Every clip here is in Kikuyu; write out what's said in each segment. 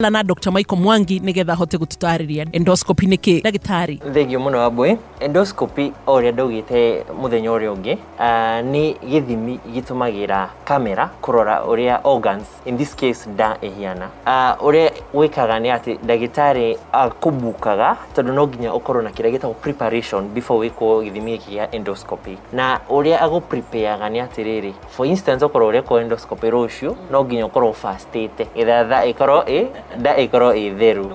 Na Dr. Michael Mwangi nigetha ahote gũtũtarĩria endoscopy nĩ kĩ. Ndagĩtarĩ. Thengio mũno, Wambui. Endoscopy, o ũrĩa ndaugĩte mũthenya ũrĩa ũngĩ, nĩ gĩthimi gĩtũmagĩra kamera kũrora ũrĩa organs, in this case nda, ĩhiana. Ũrĩa gwĩkaga nĩ atĩ ndagĩtarĩ akũbukaga, tondũ no nginya ũkorwo na kĩrĩa gĩtagwo preparation before wĩkwo gĩthimi gĩkĩ gĩa endoscopy. Na ũrĩa agũprepareaga nĩ atĩrĩrĩ, for instance, okorwo ũrekwo endoscopy rũciũ, no nginya ũkorwo fastĩte getha tha ĩkorwo ĩ nda ĩkorwo ĩ theru,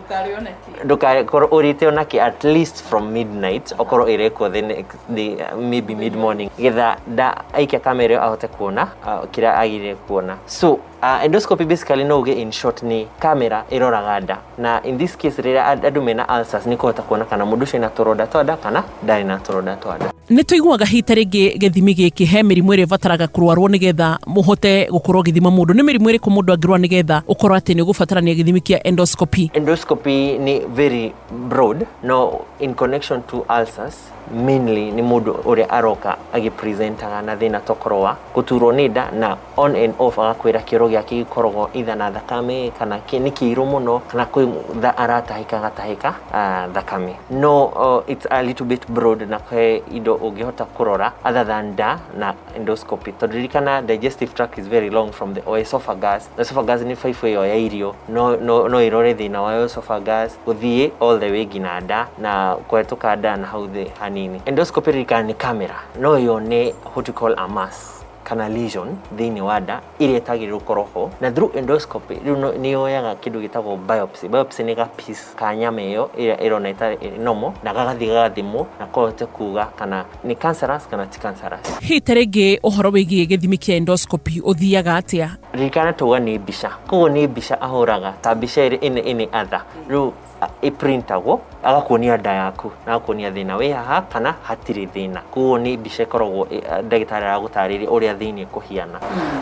ndũgakorwo ũrĩte onake at least from midnight, okorwo ĩrekwo the next day, maybe mid morning, getha nda aikia kamera ĩyo ahote kuona kĩrĩa agĩrĩire kuona. So endoscopy basically, no uge in short, nĩ kamera ĩroraga nda, na in this case rĩrĩa andũ mena ulcers, nĩ kũhota kuona kana mũndũ ũcio ena tũronda twa nda kana ndarĩ na tũronda twa nda. Nĩ tũiguaga hita rĩngĩ gĩthimi gĩkĩ he mĩrimũ ĩrĩa ĩbataraga kũrwarwo nĩgetha mũhote gũkorwo gĩthima mũndũ. Nĩ mĩrimũ ĩrĩkũ mũndũ angĩrwara nĩgetha ũkorwo atĩ nĩ ũgũbatarania gĩthimi kĩa endoscopy? Endoscopy nĩ very broad, no in connection to ulcers mainly, nĩ mũndũ ũrĩa aroka agĩpresentaga na thĩna tokorwo wa gũturwo nĩ nda, na on and off agakwĩra kĩoro gĩake gĩkoragwo either na thakame kana nĩ kĩirũ mũno, kana kwĩ tha aratahĩka gatahĩka thakame. No it's a little bit broad, na kwĩ indo ũngĩhota kũrora other than nda na endoscopy, tondũ ririkana digestive tract is very long, from the esophagus. Esophagus nĩ baibũ ĩyo ya irio, no ĩrore thĩna wa esophagus gũthiĩ all the way nginya nda na kũhetũka nda na hau thĩ hanini. Endoscopy, ririkana, nĩ kamera no yone what we call a mass kana lesion thĩinĩ wa nda ĩrĩa ĩtagĩrĩirwo gũkorwo ho. Na through endoscopy rĩu nĩ yoyaga kĩndũ gĩtagwo biopsy. Biopsy nĩ ga piece ka nyama ĩyo ĩrĩa ĩrona ĩtarĩ normal, na gagathiĩ gagathimwo na kohote kuga kana nĩ cancerous kana ti cancerous. Hihi ta rĩngĩ ũhoro wĩgiĩ gĩthimi kĩa endoscopy ũthiaga atĩa? Ririkana tuga nĩ mbica, koguo nĩ mbica ahũraga ta mbica ĩrĩ ĩnĩ other. Rĩu ĩprintagwo, agakuonia nda yaku na agakuonia thĩna wĩ haha kana hatirĩ thĩna. Koguo nĩ mbica ĩkoragwo ndagĩtarĩ aragũtarĩria ũrĩa thĩinĩ kũhiana.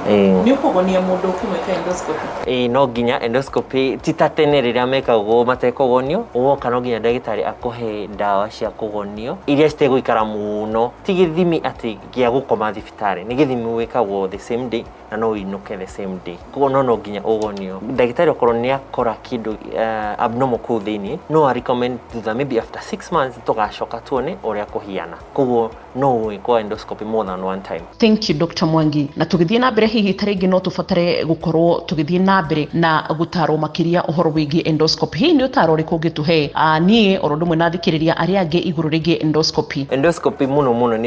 Ĩĩ. Nĩ ũkũgonia mũndũ ũkĩmwĩka endoscopy? Ĩĩ, no nginya. Endoscopy ti ta tene rĩrĩa mekagwo matekũgonio. Woka no nginya ndagĩtarĩ akũhe ndawa cia kũgonio iria citegũikara mũno. Ti gĩthimi atĩ gĩa gũkoma thibitarĩ, nĩ gĩthimi wĩkagwo the same day na no ũinũke the same day. Koguo no nginya ũgonio. Ndagĩtarĩ okorwo nĩ akora kĩndũ abnormal kũu thĩinĩ, no a recommend thutha, maybe after 6 months, tũgacoka tuone ũrĩa kũhiana. Koguo no wĩkwo endoscopy more than one time. Thank you, Dr. Mwangi. Na tũgĩthiĩ na mbere, hihi ta rĩngĩ no tũbatare gũkorwo tũgĩthiĩ na mbere na gũtarwo makĩria ũhoro wĩgiĩ endoscopy? Hihi nĩ ũtaro ũrĩkũ ũngĩtũhe niĩ oro ũndũ ũmwe na athikĩrĩria arĩa angĩ igũrũ rĩgiĩ endoscopy? Endoscopy mũno mũno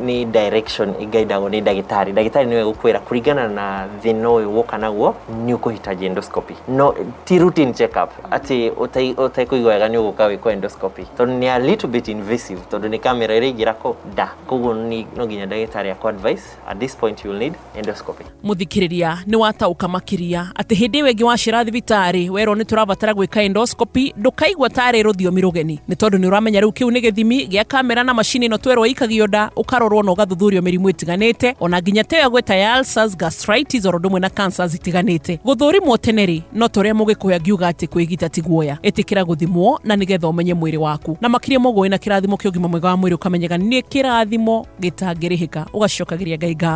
nĩ direction ĩgaidagwo nĩ ndagĩtarĩ. Ndagĩtarĩ nĩwe gũkwĩra kũringana na thĩna ũyũ woka naguo nĩ ũkũhitaji endoscopy, no ti routine check up atĩ ũtekũigua wega nĩ ũgũka wĩkwo endoscopy, tondũ nĩ a little bit invasive, tondũ nĩ kamera ĩraingĩra kũ nda. Koguo no nginya ndagĩtarĩ akũ advice, at this point you will need endoscopy. Mũthikĩrĩria, nĩ wataũka makĩria atĩ hĩndĩ ĩyo ĩngĩ wacera thibitarĩ werwo nĩ tũrabatara gwĩka endoscopy, ndũkaigua tarĩ rũthiomi rũgeni, nĩ tondũ nĩ ũramenya rĩu kĩu nĩ gĩthimi gĩa kamera na macini ĩno twerwo ĩikagio nda, ũkarorwo na ũgathuthurio mĩrimũ ĩtiganĩte, ona nginya ta ĩyo gwĩta ya ulcers, gastritis, oro ũndũ ũmwe na cancers itiganĩte. Gũthũrimwo tene rĩ, no ta ũrĩa mũgĩkũyũ angiuga atĩ kwĩgita ti guoya. Ĩtĩkĩra gũthimwo na nĩgetha ũmenye mwĩrĩ waku, na makĩria moguo wĩna kĩrathimo kĩa ũgima mwega wa mwĩrĩ, ũkamenyaga nĩ kĩrathimo gĩtangĩrĩhĩka, ũgacokagĩria Ngai ngatho.